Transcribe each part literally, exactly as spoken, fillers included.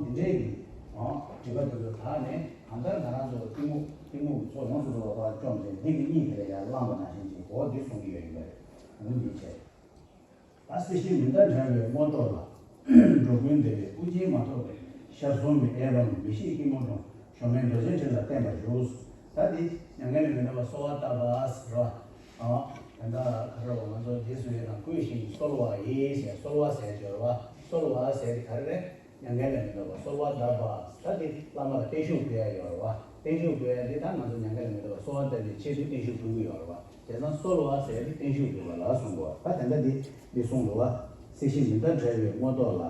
འདི་འདྲའི་གི་ཨོ་དྲི་བ་འདི་ཚོ་དག་ནས་གང་ལྟར་ང་རང་ཚོ་གཏི་མུག་གཏི་མུག་གི་ཚོགས་ཡོངས་སུ་རྫོགས་པ་བཅོམ་སྟེ་འདི་གི་གཉིད་དེ་ལ་ཡར་ལངས་པ་ནང་བཞིན་གྱི་འོ་འདི་གསུང་གི་ཡོད་ཡིན་པ་རེད། འོ་འདི་བྱས། ད་སྲིད་ཞི་མི་འདའ་བྲལ་བའི་མངོན་རྟོགས་ལ། འགྲོ་ཀུན་བདེ་བའི་དབུགས་འབྱིན་མ་ཐོབ་པའི་ཞར་གསུམ་གྱི་གཡས་བམ་མི་ཤིགས་སྐྱིལ་མོ་ཀྲུང་གཞོམ་མེད་རྡོ་རྗེ་གྲི་ལ་བརྟེན་པར་ཞུ། ད་འདི་མྱ་ངན་ལས་མི་འདའ་བར་གསོལ་བ་བཏབ་པ་ཟེར་བ། ཨ། ད་ལྟ་ག་རེ་བ་ང་ཚོ་རྗེས་སུ་ཡི་དང་བསྐུལ་ཞིང་གསོལ་བ་ཡི་ཞེས་གསོལ་བ་ཟེར་གྱི་ཡོད་རེད་བ། གསོལ་བ་ཟེར་དེ་ག་རེ་རེད། མྱ་ངན་ལས་མི་འདའ་བར་གསོལ་བ་གདབ་པ། ད་འདི་བླ་མ་ལ་བརྟན་བཞུགས་ཕུལ་ཡ་ཡོད་རེད་བ། བརྟན་བཞུགས་ཕུལ་ཡ་འདི་ད་ང་ཚོ་མྱ་ངན་ལས་མི་འདའ་བར་གསོལ་བ་བཏབ་པའི་ཆེད་དུ་བརྟན་བཞུགས་ཕུལ་གྱི་ཡོད་རེད་བ། བྱས་ཙང་གསོལ་བ་ཟེར་ཡ་འདི་བརྟན་བཞུགས་ཕུལ་བ་ལ་གསུང་དགོས། ད་དེ་འདྲ་འདི་འདི་གསུང་འདུག་བ། སྲིད་ཞི་མི་འདའ་བྲལ་བའི་མངོན་རྟོགས་ལ།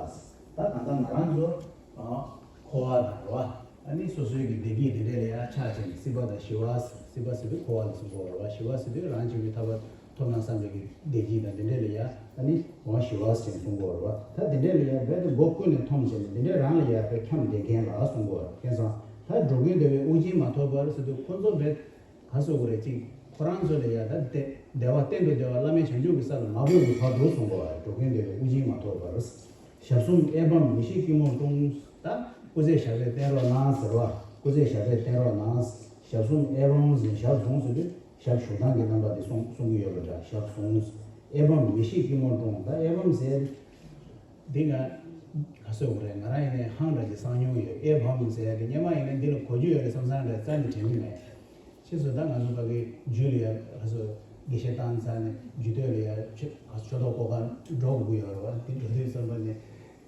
ད་གང་ལྟར་ང་རང་ཚོ་འཁོར་བ་དང་རེད་བ། ཨ་ནི་སོ་སོའི་གི་བདེ་སྐྱིད་དེ་འདྲ་ལ་ཡ་ཆགས་བྱས་ནས་སྲིད་པ་དང་ཞི་བ། སྲིད་པ་ཟེར་དུས་འཁོར་བ་ལ་གསུང་གི་ཡོད་རེད་བ། ཞི་བ་ཟེར་དུས་རང་བྱུང་གི་ཐར་པ་ཐོབ་ན་བསམ་པའི་གི་བདེ་སྐྱིད་དང་དེ་འདྲ་ལ་ཡ་ཨ་ནི་འོ་ཞི་བ་ཟེར་གསུང་གི་ཡོད་རེད་བ། ད་དེ་འདྲ་ལ་ཡ་རྦད་དེ་སྒོ་ཀུན་ནས་མཐོང་བྱས་ནས་དེ་འདྲ་རང་ལ་ཡ་རྦད་འཁྱམས་བསྡད་མཁན་ལ་གསུང་གི་ཡོད་རེད། མཁྱེན་སོང་། ད་འགྲོ་ཀུན་བདེ་བའི་དབུགས་འབྱིན་མ་ཐོབ་པར་ཟེར་དུས་ཁོ་ཚོ་རྦད་ག་ཟེར་དགོས་རེད། ཅིག་ཁོ་རང་ཚོ་ལ་ཡ་ད་བདེ་བདེ་བ་གཏན་དུ་བདེ་བ་བླ་མེད་བྱང་ཆུབ་ཀྱི་ས་ལ་མ་བུད་པའི་བར་དུ་གསུང་གི་ཡོད་རེད། འགྲོ་ཀུན་བདེ་བའི་དབུགས་འབྱིན་མ་ཐོབ་པར། ཞབས་གསུམ་གཡས་བམ་མི་ཤིགས་སྐྱིལ་མོ་ཀྲུང་། ད་སྐུ་ཚེ་ཞབས་པད་བརྟན་རོགས་གནང་ཟེར་བ། སྐུ་ཚེ་ཞབས་པད་བརྟན་རོགས་གནང་། ཞབས་གསུམ་གཡས་བམ་ཟེར་ཞབས་བཟུང་ཟེར་དུས་ཞབས་ཞུ་སྟངས་ཀྱི་རྣམ་པ་དེ་གསུང་གསུང་གི་ཡོད་པ་འདྲ། ཞབས་བཟུང་། གཡས་བམ་མི་ཤིགས་སྐྱིལ་མོ་ཀྲུང་། ད་གཡས་བམ་ཟེར་འདི་ང་ག་ཟེར་དགོས་རེད། ང་རང་ཡིན་ནའི་ཧང་འདྲ་ཅིག་གསང་མྱོང་ཡོད། གཡས་བམ་ཟེར་ཡ་དེ་སྔོན་མ་ཡིན་ན་འདི་ལ་གོ་རྒྱུ་ཡོད་རེད་བསམ་བསམ་འདྲ་རྩ་ནས་དྲན་གྱི་མེད། ཕྱིས་སུ་ད་ང་ཚོ་ཕ་གི་རྒྱུད་ལ་ཡ་ག་ཚོད་དགེ་བཤེས་བཏང་ཚར་ནས་རྒྱུད་སྟོད་ལ་ཡ་ཆོས་ག་ཚོད་ཆོས་ཐོག་སྐོར་ག་འགྲོ་དགོས་ཀྱི་ཡོད་རེད་བ། དེ་འགྲོ་དུས་ཙམ་པ་ནས་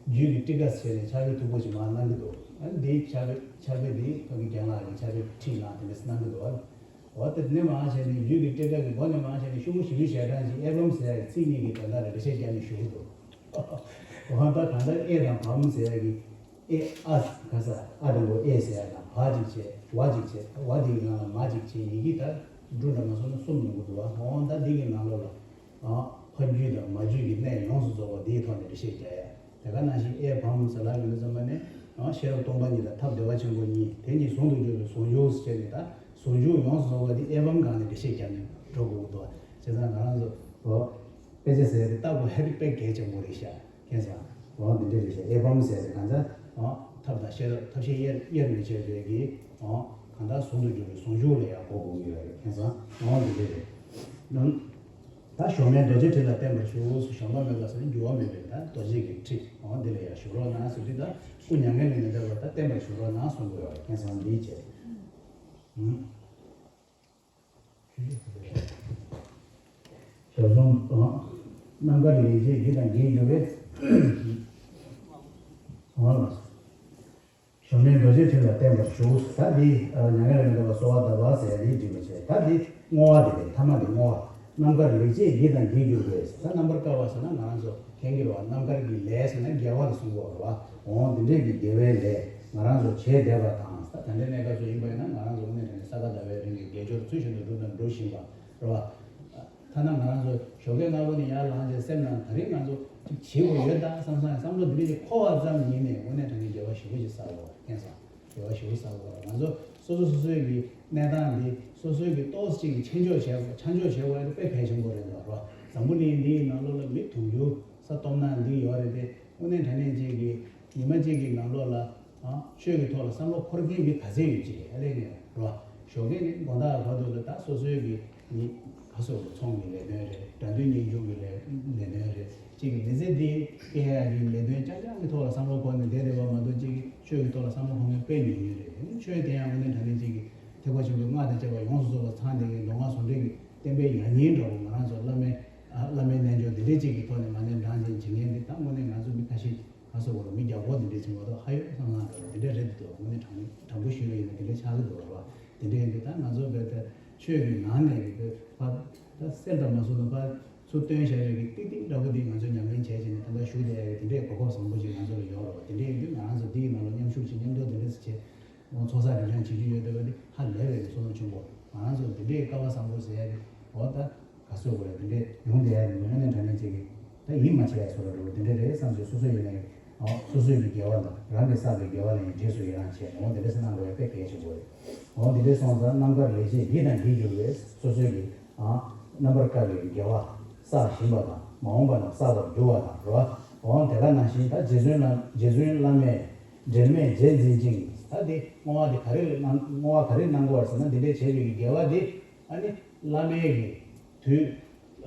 རྒྱུད་ཀྱི་ཊཱི་ཀ་བྱས་ནས་ཕྱག་དཔེ་མཐུག་པོ་ཞིག་མར་གནང་གི་འདུག་ཨ་ནི་དེའི་ཕྱག་དཔེ་ཕྱག་དཔེ་དེ་ཕ་གི་རྒན་ལགས་ཀྱིས་ཕྱག་དཔེ་ཁྲིད་གནང་དེ་འདྲ་གནང་གི་འདུག་བ། འོ་དེ་ནས་མར་བྱས་ནས་རྒྱུད་ཀྱི་ཊཱི་ཀ་གི་མགོ་ནས་མར་བྱས་ནས་ཤུ་གུ་ཞི་ལུའི་ཞལ་གྲངས་ཀྱི་ཨེ་བམ་ཟེར་ཡ་གི་ཚིག་གཉིས་ཀྱི་དོན་དག་ལ་འགྲེལ་བཤད་རྒྱབ་ནས་ཞུ་གི་འདུག་འོ་ད་གང་ལྟར་ཨེ་དང་བམ་ཟེར་ཡ་གི་ཨེ་ཨ་ག་ས་ཨ་དང་པོ་ཨེ་ཟེར་ཡ་དང་བ་གཅིག་བྱས་བ་གཅིག་བྱས་བ་དེའི་ནང་ལ་མ་གཅིག་བྱས་ཡི་གེ་ད་འབྲུ་འདྲ་མ་སོང་ན་གསུམ་ཡོང་གི་འདུག་བ། འོ་ད་འདི་གི་ནང་ལོགས་ལ་ཨ་ཕ་རྒྱུད་དང་མ་རྒྱུད་ཀྱི་གནད་ཡོངས་སུ་རྫོགས་པ་འདིའི་ཐོག་ནས་འགྲེལ་བཤད་རྒྱག་ཡ། དེ་ག་ནང་བཞིན་ཨེ་བམ་ཟེར་ལབ་ཡོང་དུས་ཙམ་པ་ནས་ཨ་ཤེས་རབ་སྟོང་པ་ཉིད་དང་ཐབས་བདེ་བ་ཆེན་པོ་གཉིས་དེ་གཉིས་ཟུང་དུ་འཇུག་པའི་ཟུང་འཇུག་ཟེར་ནས་ད་ཟུང་འཇུག་ཡོངས་སུ་རྫོགས་པ་འདི་ཨེ་བམ་སྒང་ནས་འགྲེལ་བཤད་རྒྱག་ནས་འགྲོ་དགོས་ཀྱི་འདུག་བ། བྱས་ཙང་ང་རང་ཚོ་འོ་དཔེ་ཆ་ཟེར་ཡ་དེ་ལྟ་དགོས་ཧ་ཏི་དཔེ་གལ་ཆེན་པོ་རེད་ཤག་མཁྱེན་སོང་། འོ་འདི་འདྲ་རེད་ཤག་ཨེ་བམ་ཟེར་ཡ་དེ་གང་ལྟར་འོ་ཐབས་དང་ཤེས་རབ་ཐབས་ཤེས་དབྱེར་དབྱེར་མི་ཕྱེད་པའི་གི་འོ་གང་ལྟར་ཟུང་དུ་འཇུག་པའི་ཟུང་འཇུག་ལ་ཡང་གོ་དགོས་ཀྱི་ཡོད་རེད། མཁྱེན་སོང་། འོ་འདི་འདྲ་རེད། ད་གཞོམ་མེད་རྡོ་རྗེ་གྲི་ལ་བརྟེན་པར་ཞུ། གཞོམ་པ་མེད་པ་ཟེར་ན་འགྱུར་བ་མེད་པའི་ད་རྡོ་རྗེ་གི་ཁྲི་འོ་འདི་ལ་ཡང་ཞུ་རོགས་གནང་ཟེར་དུས་ད་སྐུ་མྱ་ངན་ལས་མི་འདའ་བར་ད་བརྟེན་པར་ཞུ་རོགས་གནང་གསུང་དགོས་པ་མཁྱེན་སོང་། འདིའི་ཆེད། ཞབས་ཟུང་། རྣམ་དཀར་ལེགས་བྱས་བགྱིས་དང་བགྱིད་འགྱུར་བས། འོ་ལགས་སོ། གཞོམ་མེད་རྡོ་རྗེ་ཁྲི་ལ་བརྟེན་པར་ཞུ། ད་འདི་མྱ་ངན་ལས་མི་འདའ་བར་གསོལ་བ་གདབ་པ་ཟེར་ཡ་འདི་འགྲིག་པ་བྱས། ད་འདི་བསྔོ་བ་འདི་རེད། ཐ་མ་འདི་བསྔོ་བ། རྣམ་དཀར་ལེགས་བྱས་བགྱིས་དང་བགྱིད་འགྱུར་བས། ད་རྣམ་པར་དཀར་བ་ཟེར་ན་ང་རང་ཚོ་མཁྱེན་གྱི་རེད་བ། རྣམ་དཀར་གྱི་ལས་ཟེར་ན་དགེ་བ་ལ་གསུང་གི་ཡོད་རེད་བ། འོང་འདི་འདྲས་ཀྱི་དགེ་བའི་ལས་ང་རང་ཚོ་བྱས་བསྡད་པ་དང་། ད་ད་ལྟའི་གནས་སྐབས་སུ་ཡིན་པ་ཡིན་ན་ང་རང་ཚོ་དངོས་གནས་དྲང་གནས་ས་ག་ཟླ་བའི་རིང་གི་དགེ་སྦྱོར་ཚུལ་བཞིན་དུ་སྒྲུབ་དང་སྒྲུབ་བཞིན་པ་རེད་བ། ཐ་ན་ང་རང་ཚོ་ཞོགས་ཀས་སྔ་པོ་ནས་ཡར་ལངས་བྱས་སེམས་ནང་ད་རིང་ང་ཚོ་ཅིག་བྱེད་དགོས་ཡོད་ད་བསམ་བསམ་བསམ་བློ་འདི་འདྲ་ཅིག་འཁོར་བ་ཙམ་ཡིན་ནའི་དངོས་གནས་དྲང་གནས་དགེ་བ་ཞེ་པོ་ཅིག་བསགས་དགོས་པ་མཁྱེན་སོང་། དགེ་བ་ཞེ་པོ་བསགས་དགོས་པ། ང་ཚོ་སོ་སོ་སོ་སོའི་གི་གནས་སྟངས་འདི་སོ་སོའི་གི་ཏོག་ཙམ་ཅིག་གི་ཆ་འཇོག་བྱེད་དགོས། ཆ་འཇོག་བྱེད་དགོས་ཡ་དེ་དཔེ་གལ་ཆེན་པོ་རེད་འདུག་རོ། འཛམ་བུ་གླིང་འདིའི་ནང་ལོགས་ལ་མི་དུང་ཕྱུར་ས་སྟོང་ན་འདི་ཡོད་རེད་དེ། དངོས་གནས་དྲང་གནས་ཅིག་གི་ཉི་མ་གཅིག་གི་ནང་ལོགས་ལ། ཨ། ཆོས་ཀྱི་ཐོག་ལ་བསམ་བློ་འཁོར་མཁན་མི་ག་ཚད་ཡོད་ཅེས་ཨ་ལས་ངས་རོ། ཞོགས་ཀས་ནས་དགོང་དག་བར་དུ་ལ་ད་སོ་སོའི་གི་ནི་ག་སོགས་ཀྱི་ཚོང་གི་ལས་དོན་རེད། དགྲ་འདུལ་གཉེན་སྐྱོང་གི་ལས་ལས་དོན་རེད། གཅིག་གི་མི་ཚེ་འདི་སྐྱེལ་ཡག་གི་ལས་དོན་རྐྱང་རྐྱང་གི་ཐོག་ལ་བསམ་བློ་འཁོར་ནས་བསྡད་བསྡད་པ་མ་གཏོགས་གཅིག་གི་ཆོས་ཀྱི་ཐོག་ལ་བསམ་བློ་འཁོར་མཁན་དཔེ་ཉུང་ཉུང་རེད། དེ་ནི་ཆོས་དེ་ཡང་དངོས་གནས་དྲང་གནས་གཅིག་གི་ཐེག་པ་ཆེན་པོའི་སྔགས་དང་བཅས་པ་ཡོངས་སུ་རྫོགས་པ་ཚང་བསྡད་མཁན་མདོ་སྔགས་ཟུང་འབྲེལ་གྱི་བསྟན་པའི་ཡང་སྙིང་འདྲ་བོ་ང་རང་ཚོ་བླ་མའི་ཨ་བླ་མའི་རྣལ་འབྱོར་འདི་འདྲའི་གཅིག་གི་ཐོག་ནས་མ་ཎི་བགྲང་བཞིན་བྱེད་མཁན་འདི་ད་དངོས་གནས་ང་ཚོ་མི་ཁ་ཤས། ང་ཚོ་བར་མི་རྒྱ་སྒོར་འདི་འདྲའི་བྱུང་བ་དང་ཧ་ཡོད་བསམ་ན་འདྲ་བ་འདི་འདྲའི་རེད་འདུག་དངོས་གནས་དྲང་དྲང་པོ་ཞུས་པ་ཡིན་ན་འདི་འདྲའི་ཆགས་ཀྱི་འདུག་བ། འདི་འདྲའི་ཡིན་དུས་ད་ང་ཚོ་བོད་ད་ཆོས་ཀྱི་ནང་ནས་ཀྱི་བོད་ཕ་ད་གསེར་དང་མ་སོང་ན་ཕ་ཚུར་བཏོན་བཞག་པའི་གི་ཏིག་ཏིག་འདྲ་པོ་འདི་ང་ཚོ་ཉམས་ལེན་བྱས་བྱས་ནས་ད་ལྟ་བཞུགས་བསྡད་ཡ་གི་འདི་འདྲའི་གོ་སྐབས་བཟང་པོ་ཞིག་ང་ཚོ་ལ་ཡོད་རེད་བ། འདི་འདྲའི་ཡིན་དུས་ང་རང་ཚོ་འདིའི་ནང་ལ་མཉམ་ཞུགས་བྱེད་མཉམ་དུ་འདི་འདྲ་ཟེར་བྱས། འོ་ཚོགས་བསགས་སྒྲིབ་སྦྱང་བྱེད་རྒྱུ་ཡོད་བསྡད་པ་འདི་ཧ་ལས་པའི་བསོད་ནམས་ཆེན་པོ། ང་རང་ཚོ་འདི་འདྲའི་སྐལ་བ་བཟང་པོ་ཟེར་ཡ་དེ་འོ་ད་ག་ཚོད་དགོས་རེད། འདི་འདྲའི་ཡོང་བསྡད་ཡ་དེ་དངོས་གནས་དྲང་གནས་ཅིག་གི་ད་ཡིད་མ་ཆེས་ཡ་བཟོ་འདྲ་འདྲ་བོ་འདི་འདྲ་རེད་བསམ་བྱས་སོ་སོ་ཡིན་ནའི་འོ་སོ་སོའི་གི་དགེ་བ་དང་རང་གིས་བསགས་པའི་དགེ་བ་ལ་ཡང་རྗེས་སུ་ཡི་རང་བྱས་འོ་འདི་འདྲ་སེ་གནང་དགོས་ཡ་དཔེ་གལ་ཆེན་པོ་རེད། འོ་འདི་འདྲ་སོང་ཙང་རྣམ་དཀར་ལེགས་བྱས་བགྱིས་དང་བགྱིད་འགྱུར་བས། སོ་སོའི་གི་ཨ་རྣམ་པར་དཀར་བའི་དགེ་བ་བསགས་བཞིན་པ་དང་མ་འོངས་པ་ན་བསགས་པར་འགྱུར་བ་དང་རོ། འོ་དེ་ག་ནང་བཞིན་ད་རྗེ་བཙུན་ལ་རྗེ་བཙུན་བླ་མས། འབྲལ་མེད་རྗེས་འཛིན་ཅིང་། ད་འདི་བསྔོ་བ་འདི་ག་རེ་གནང་བསྔོ་བ་ག་རེ་གནང་དགོས་ཟེར་ན། འདི་འདྲའི་བྱས་པའི་དགེ་བ་འདི་ཨ་ནི་བླ་མའི་གི་དུས་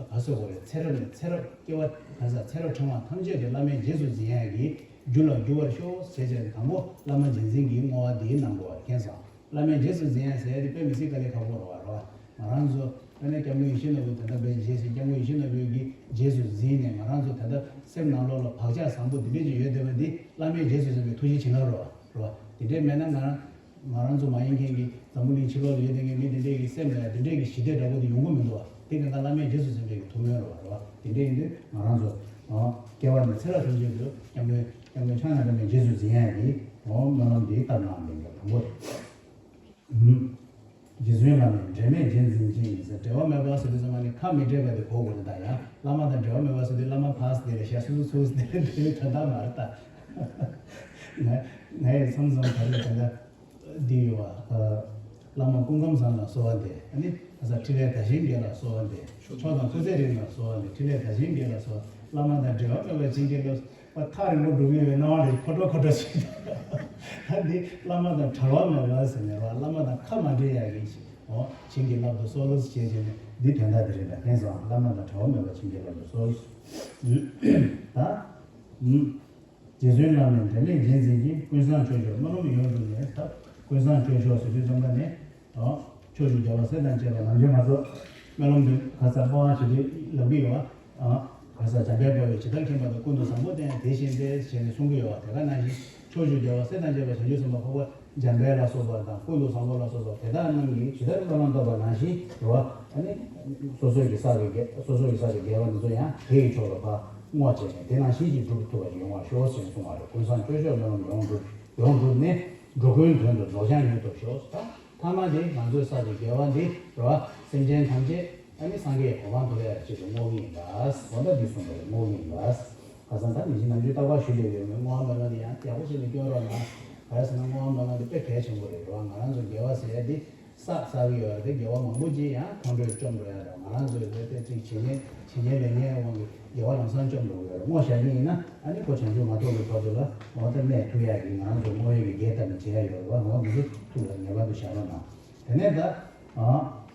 ག་སོ་གོ་རེ་ཚེ་རབས་ནས་ཚེ་རབས་སྐྱེ་བ་ག་ས་ཚེ་རབས་ཕྲེང་བ་ཐམས་ཅད་དུ་བླ་མའི་རྗེས་སུ་འཛིན་ཡ་གི་རྒྱུ་ལ་འགྱུར་བར་ཤོག་ཟེར་བྱས་དང་པོ་བླ་མ་རྗེས་འཛིན་གྱི་བསྔོ་བ་འདི་གནང་དགོས་པ་མཁྱེན་སོང་། བླ་མའི་རྗེས་སུ་འཛིན་ཡ་ཟེར་ཡ་དེ་དཔེ་མི་སྲིད་དཀའ་ལས་ཁག་པོ་རེད་བ། རེད་བ། ང་རང་ཚོ་དཔེར་ན་སྐྱབས་མགོན་ཡིད་བཞིན་ནོར་བུ་དེ་འདྲ་བའི་རྗེས་སུ་སྐྱབས་མགོན་ཡིད་བཞིན་ནོར་བུ་གི་རྗེས་སུ་འཛིན་ནས་ང་རང་ཚོ་ད་ལྟ་སེམས་ནང་ལོགས་ལ་བག་ཆགས་བཟང་པོ་འདི་འདྲ་ཅིག་ཡོད་བསྡད་པ་འདི་བླ་མའི་རྗེས་སུ་འཛིན་པའི་ཐུགས་རྗེ་བྱིན་རླབས་རེད་བ། རེད་བ། དེ་འདྲའི་མེད་ན་ང་རང་ང་རང་ཚོ་མ་ཡིན་མཁན་གྱི་འཛམ་བུ་གླིང་ཕྱི་ལོགས་ལ་ཡོད་བསྡད་མཁན་མི་དེ་འདྲའི་གི་སེམས་ལ་ཡང་དེ་འདྲའི་གི་ཞི་བདེ་འདྲ་པོ་དེ་ཡོང་གི་མི་འདུག་བ། དེ་གང་ག་བླ་མའི་རྗེས་སུ་འཛིན་པའི་གི་ཐུགས་སྨོན་རེད་བ། རེད་བ། དེ་འདྲ་ཡིན་དུས་ང་རང་ཚོ་ཨ་སྐྱེ་བ་ནས་ཚེ་རབས་ཐམས་ཅད་དུ་སྐྱབས་མགོན་སྐྱབས་མགོན་ཕྱག་ན་བླ་མའི་རྗེས་སུ་འཛིན་ཡ་གི་ཨོ་སྨོན་ལམ་འདི་བཏབ་གནང་ལེན་གྱི་དང་པོ་རེད། རྗེ་བཙུན་བླ་མས་འབྲལ་མེད་རྗེས་འཛིན་ཅིང་ཟེར། འབྲལ་བ་མེད་པ་ཟེར་དུས་ཙམ་པ་ནི་ཁ་མི་འབྲལ་བ་དེ་གོ་དགོས་རེད། ད་ཡང་བླ་མ་དང་འབྲལ་བ་མེད་པ་ཟེར་དུས་བླ་མ་ཕར་ཟེར་དེ་རེད། ཞག་སུ་སུ་སུ་ཟེར་དེ་རེད། དོན་དག་མ་རེད་ད། ང་ངའི་མཚམས་མཚམས་ག་རེ་དོན་དག་འདི་ཡོད་བ། བླ་མ་སྐུ་ཁམས་བཟང་ལ་གསོལ་བ་འདེབས། ཨ་ནི་ཨ་ས་འཕྲིན་ལས་དར་ཞིང་རྒྱས་ལ་གསོལ་བ་འདེབས། མཆོག་དང་སྐུ་ཚེ་རིང་ལ་གསོལ་བ་འདེབས། འཕྲིན་ལས་དར་ཞིང་རྒྱས་ལ་གསོལ། བླ་མ་དང་འབྲལ་བ་མེད་པར་བྱིན་གྱིས་རློབས། ཐག་རིང་པོ་འགྲོ་གི་ཡོད་པའི་སྣང་བ་རེད། ཁོ་ཁྲོ་ཁོ་ཁྲོ་ཞིག་ད་འདི་བླ་མ་དང་བྲལ་བ་མེད་པ་ཟེར་ནས་རོ། བླ་མ་དང་ཁ་མ་འབྲལ་ཡག་གི་ཞིག་འོ་བྱིན་གྱིས་བརླབ་ཏུ་གསོལ་ཞེས་བྱས་ནས་འདི་དོན་དག་འདི་རེད། ད་མཁྱེན་སོང་། བླ་མ་དང་བྲལ་བ་མེད་པ་བྱིན་གྱིས་བརླབ་ཏུ་གསོལ། ད་རྗེ་བཙུན་བླ་མས་འབྲལ་མེད་རྗེས་འཛིན་ཅིང་། ཀུན་བཟང་སྤྱོད་མཆོག་སྨོན་ལམ་ཡོངས་གྲུབ་ནས། ད་ཀུན་བཟང་སྤྱོད་མཆོག་ཟེར་དུས་ཙམ་པ་ནས། ཨོ། ཕྱོགས་བཅུའི་རྒྱལ་བ་སྲས་དང་བཅས་པ་ནམ་རྒྱུན་ང་ཚོ་སྨོན་ལམ་འདི་ག་ས་སྨོན་ལམ་ཞུ་དུས་ལབ་ཀྱི་ཡོད་པ། ཨ། ག་ས་འཇམ་དཔལ་དཔའ་བོས་ཇི་ལྟར་མཁྱེན་པ་དང་། ཀུན་ཏུ་བཟང་པོ་བསྟན་དེ་བཞིན་ཏེ་ཞེས་ནས་གསུང་གི་ཡོད་པ། དེ་ག་ནང་བཞིན་ཕྱོགས་བཅུའི་རྒྱལ་བ་སྲས་དང་བཅས་པ་བྱང་ཆུབ་སེམས་དཔའ་འཕགས་པ་འཇམ་དཔལ་ལ་སོགས་པ་དང་། ཀུན་ཏུ་བཟང་པོ་ལ་སོགས་པ་དེ་དག་རྣམས་ཀྱིས་ཇི་ལྟར་སྨོན་ལམ་བཏབ་པ་ནང་བཞིན་རེད་བ། ཨ་ནི་སོ་སོའི་གི་བསགས་པའི་དགེ་སོ་སོའི་གི་བསགས་པའི་དགེ་བ་འདི་ཚོ་ཡང་དེ་ཡི་ཕྱོགས་ལ་ཕར་བསྔོ་བྱས་ནས་དེ་ནང་བཞིན་གྱིས་འགྲུབ་ཐུབ་པ་ཞིག་ཡོང་བར་ཤོག་ཅེས་གསུང་བ་རེད། ཀུན་བཟང་སྤྱོད་མཆོག་སྨོན་ལམ་ཡོངས་གྲུབ་ཡོངས་གྲུབ་ནས་འགྲོ་ཀུན་དོན་དུ་རྫོགས་བྱང་ཡོང་ཐུབ་ཤོག་ད་ཐ་མ་དེ་ང་ཚོས་བསགས་པའི་དགེ་བ་འདི་རེད་བ། སེམས་ཅན་ཐམས་ཅད་ཨ་ནི་སངས་རྒྱས་གོ་འཕང་ཐོབ་ཡག་ཆེད་དུ་བསྔོ་གི་ཡིན་ད། འོ་ད་འདི་གསུངས་པ་རེད། བསྔོ་གི་ཡིན་ད། ཁ་སང་ད་ནི་བཞིན་ནམ་རྒྱུན་རྟག་པར་ཞུ་བསྡད་ཡོད་མོད་བསྔོ་བ་སྨོན་ལམ་འདི་ཡང་ཡག་པོ་བྱས་ནས་སྐྱོན་རོགས་གནང་། ག་རེ་ཟེར་ན་བསྔོ་བ་སྨོན་ལམ་འདི་དཔེ་གལ་ཆེན་པོ་རེད་རེད་བ། ང་རང་ཚོ་དགེ་བ་ཟེར་ཡ་འདི་བསགས་བསགས་ཀྱི་ཡོད་རེད་དེ། དགེ་བ་མང་པོ་ཅིག་ཡང་ཁོང་ཁྲོས་བཅོམ་འགྲོ་ཡ་རེད། ང་རང་ཚོའི་དེ་དེ་ཅིག་བྱེད་ཉེས་བྱེད་ཉེས་ལས་ཉེས་དབང་གིས་དགེ་བ་ལམ་སང་བཅོམ་འགྲོ་གི་ཡོད་རེད། བསྔོ་བཞག་གི་ཡིན་ན་ཨ་ནི་ཁོ་བྱང་ཆུབ་མ་ཐོབ་ཀྱི་བར་དུ་ལ་འོ་ད་གནས་ཐུབ་ཡ་གི་ང་རང་ཚོ་བསྔོ་བའི་གི་རྒྱས་བཏབ་ནས་བྱེད་ཡ་ཡོད་རེད་བ། འོ་འདི་ཚོ་ཐུགས་ལ་ངེས་པར་དུ་བཞག་རོགས་གནང་། དེ་ནས་ད་ཨ་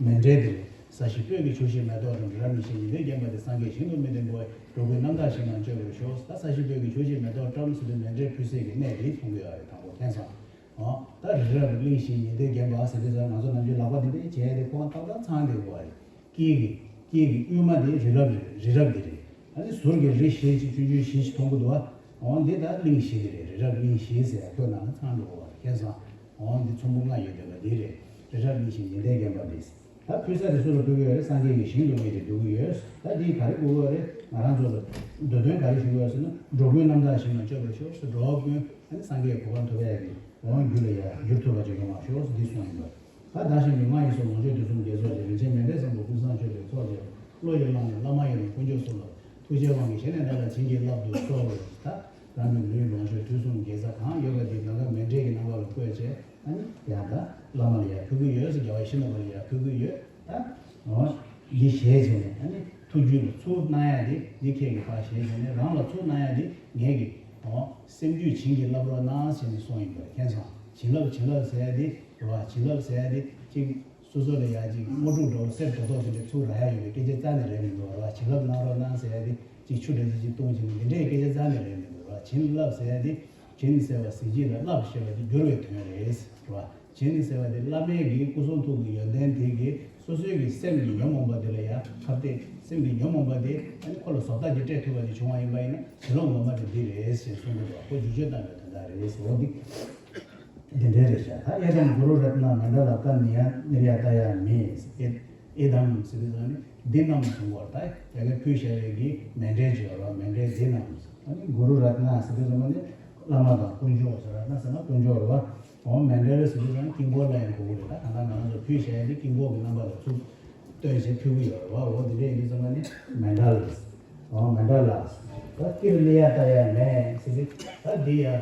མཎྜལ་འདི་རེད། ས་གཞི་སྤོས་ཀྱི་ཆུ་ཤེལ་མེ་ཏོག་དང་། རི་རབ་གླིང་བཞི་ཉི་ཟླས་བརྒྱན་པ་དེ། སངས་རྒྱས་ཞིང་དུ་མི་ལྡན་པ། འགྲོ་ཀུན་རྣམ་དག་ཞིང་ན་སྤྱོད་པར་ཤོག་ད་ས་གཞི་སྤོས་ཀྱི་ཆུ་ཤེལ་མེ་ཏོག་བཀྲམ་ཟེར་དུས་མཎྜལ་ཕུལ་སའི་གི་གནས་དེ་མཐོང་གི་ཡོད་རེད། དང་པོ་མཁྱེན་སོང་། ཨོ། ད་རི་རབ་གླིང་བཞི་ཉི་ཟླས་བརྒྱན་པ་ཟེར་དུས་ཙང་ང་ཚོ་ནམ་རྒྱུན་ལག་པ་འདི་འདྲས་བྱས་ཏེ་ཁོང་ཏག་ཏག་ཚང་བསྡད་ཡོད་རེད། དཀྱིལ་གྱི་དཀྱིལ་གྱི་དབུས་མ་དེ་རི་རབ་རེད། རི་རབ་འདི་རེད། ཨ་ནི་ཟུར་གྱི་རི་བཞི་ཅིག་ཆུང་ཆུང་བཞི་ཞིག་མཐོང་གི་འདུག་ཨ། ཨོ་འདི་ད་གླིང་བཞི་འདི་རེད། རི་རབ་གླིང་བཞི་ཟེར་ཡ་ཁོའི་ནང་ལ་ཚང་འགྲོ་གི་ཡོད་རེད། མཁྱེན་སོང་། ཨོ་འདི་ཚོམ་བུ་ལྔ་ཡོད་བསྡད་པ་འདི་རེད། རི་རབ་གླིང་བཞི་ཉི་ཟླས་བརྒྱན་པ་འདི། ད་ཕུལ་ས་དེ་སུ་ལ་ཕུལ་གི་ཡོད་རེད། སངས་རྒྱས་ཀྱི་ཞིང་དུ་དམིགས་ཏེ་འདུག་གི་ཡོད། ད་འདི་ག་རེ་དགོས་ཀྱི་ཡོད་རེད། ང་རང་ཚོ་ལ་འདོད་དོན་ག་རེ་ཞུ་གི་ཡོད་ཟེར་ན། འགྲོ་ཀུན་རྣམ་དག་ཞིང་ན་སྤྱོད་པར་ཤོག་ཟེར། འགྲོ་བ་ཀུན་ཨ་ནི་སངས་རྒྱས་གོ་འཕང་ཐོབ་ཡ་གི་འོང་རྒྱུ་ལ་ཡ་འགྱུར་ཐུབ་པ་ཅིག་ཡོང་བར་ཤོག་ཟེར་འདི་གསུངས་ཡིན་པ། ད་བདག་གཞན་མི་མང་ཡི་སོགས་ལོངས་སྤྱོད་དུས་གསུམ་དགེ་ཚོགས་ཀྱི། རིན་ཆེན་མཎྜལ་བཟང་པོ་ཀུན་བཟང་སྤྱོད་པའི་ཚོགས་བཅས་པ། བློ་ཡིས་བླངས་ནས་བླ་མ་ཡི་དམ་དཀོན་མཆོག་གསུམ་ལ། ཐུགས་རྗེའི་དབང་གིས་བཞེས་ནས་བདག་ལ་བྱིན་གྱིས་བརླབ་ཏུ་གསོལ། ད་རང་གི་ལུས་ལོངས་སྤྱོད་དུས་གསུམ་དགེ་རྩ་གང་ཡོད་པ་དེ་གང་ག་མཎྜལ་གྱི་རྣམ་པ་ལ་བཀོད་བྱས། ཨ་ནི་ཡང་ད་བླ་མ་ལ་ཡང་ཕུལ་གྱི་ཡོད་ཟེར། རྒྱལ་བ་ཡིད་བཞིན་ནོར་བུ་ལ་ཡང་ཕུལ་གྱི་ཡོད། ད་འོ་འདི་བཞེས་བྱས་ནས་ཨ་ནི་ཐུགས་རྒྱུད་ལ་ཚུར་གནང་ཡ་དེ་འདི་ཁྱེད་ཀྱིས་ཕར་བཞེས་བྱས་ནས། རང་ལ་ཚུར་གནང་ཡ་དེ་ངེད་ཀྱིས་འོ་སེམས་རྒྱུད་བྱིན་གྱིས་བརླབ་རོགས་གནང་ཟེར་ནས་གསུངས་ཡིན་པ་རེད། མཁྱེན་སོང་། བྱིན་རླབས་བྱིན་རླབས་ཟེར་ཡ་དེ་རེད་བ། བྱིན་རླབས་ཟེར་ཡ་དེ་གཅིག་སོ་སོ་ལ་ཡ་གཅིག་དངོས་གྲུབ་འདྲ་བོ་གསེར་དོ་ཐོག་དེ་འདྲ་ཚུར་རག་ཡ་ཡོད་པའི་སྐད་ཆ་རྩ་ནས་རེད་མི་འདུག་རེད་བ། བྱིན་རླབས་གནང་རོགས་གནང་ཟེར་ཡ་དེ་གཅིག་ཆུ་འདྲ་ཅིག་ཅིག་བཏུང་བྱས་ནས་འདི་འདྲའི་སྐད་ཆ་རྩ་ནས་རེད་མི་འདུག་རེད་བ། བྱིན་རླབས་ཟེར་ཡ་དེ་བྱིན་ཟེར་བ་གཟི་བརྗིད་ལ་རླབས་ཞེས་པ་དེ་བསྒྱུར་བའི་དོན་རེད་རེད་བ། བྱིན་ཟེར་བ་དེ་བླ་མའི་གི་སྐུ་གསུང་ཐུགས་ཀྱི་ཡོན་ཏན་དེ་གིས་སོ་སོའི་གི་སེམས་ཀྱི་ཉོན་མོངས་པ་དེ་ལ་ཡང་ཁ་གཏད། སེམས་ཀྱི་ཉོན་མོངས་པ་དེ་ཨ་ནི་ཁོ་ལ་བཟོ་ལྟ་ཅིག་སྤྲད་ཐུབ་པ་ཅིག་བྱུང་བ་ཡིན་པ་ཡིན་ན་བྱིན་རླབས་ངོ་མ་དེ་འདི་རེད་ཞེས་གསུང་གི་འདུག་ཁོ་བསྒྱུར་བཅོས་བཏང་བའི་དོན་དག་རེད་ཟེར་བ་འདི། འདི་འདྲའི་རེད་ཤག་ད་ཨེ་དམ་གུ་རུ་རཏྣ་མཎྜལ་ཀ་ནི་ཡ་ནིར་ཡ་ཏ་ཡ་མེ། ཨེ་ཨེ་དམ་ཟེར་དུས་ཙམ་ནི་འདི་རྣམས་གསུང་གི་ཡོད་རེད། ད་ཡ་གི་ཕུལ་བཞག་པའི་གི་མཎྜལ་ཅིག་ཡོད་རེད་བ། མཎྜལ་འདི་རྣམས། ཨ་ནི་གུ་རུ་རཏྣ་ཟེར་དུས་ཙམ་ནི་བླ་མ་དང་དཀོན་མཆོག་ཟེར། རཏྣ་ཟེར་ན་དཀོན་མཆོག་རེད་བ། འོ་མཎྜལ་ཟེར་དུས་ཙམ་ནི་དཀྱིལ་འཁོར་ལ་ཡང་གོ་གི་རེད། ད་གང་ལྟར་ང་རང་ཚོ་ཕུལ་བཞག་ཡ་འདི་དཀྱིལ་འཁོར་གི་རྣམ་པ་ལ་ཚུར་སྟོན་བྱས་ཕུལ་གི་ཡོད་རེད་བ། འོ་འདི་འདྲ་ཡིན་དུས་ཙམ་ནི་མཎྜལ། འོ་མཎྜལ། ད་ཏིར་ནི་ཡ་ཏ་ཡ་མེ་ཟེར་དུས་ད་འདི་ཡ།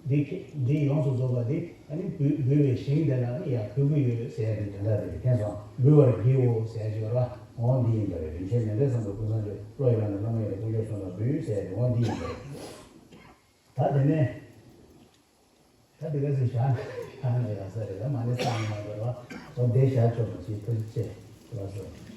འདི་ཁྱེད་འདི་ཡོངས་སུ་རྫོགས་པ་འདི་ཨ་ནི་འབུལ་འབུལ་བའི་ཞིང་དེ་ལ་ཨ་ནི་ཡར་ཕུལ་གྱི་ཡོད་ཟེར་ཡ་དེ་དོན་དག་དེ་རེད། མཁྱེན་སོང་། འབུལ་བར་བགྱིའོ་ཟེར་ཡ་ཅིག་ཡོད་རེད་བ། འོ་འདི་ཡིན་པ་རེད། རིན་ཆེན་མཎྜལ་བཟང་པོ་ཀུན་བཟང་སྤྱོད། བློ་ཡིས་བླངས་ནས་བླ་མ་ཡི་དམ་དཀོན་མཆོག་གསུམ་ལ་འབུལ་ཟེར་ཡ་དེ་འོ་འདི་ཡིན་པ་རེད། ད་དེ་ནས། ད་དེ་ག་ཚོད་བཞག་ན་བཞག་ན་ཡག་ས་རེད། ད་མ་ནི་བསམ་མ་འདོར་བ་འོ་དེ་བཞག་ཆོག་མ་ཞིག་ཐུགས་རྗེ་ཆེ། ལགས་སོ།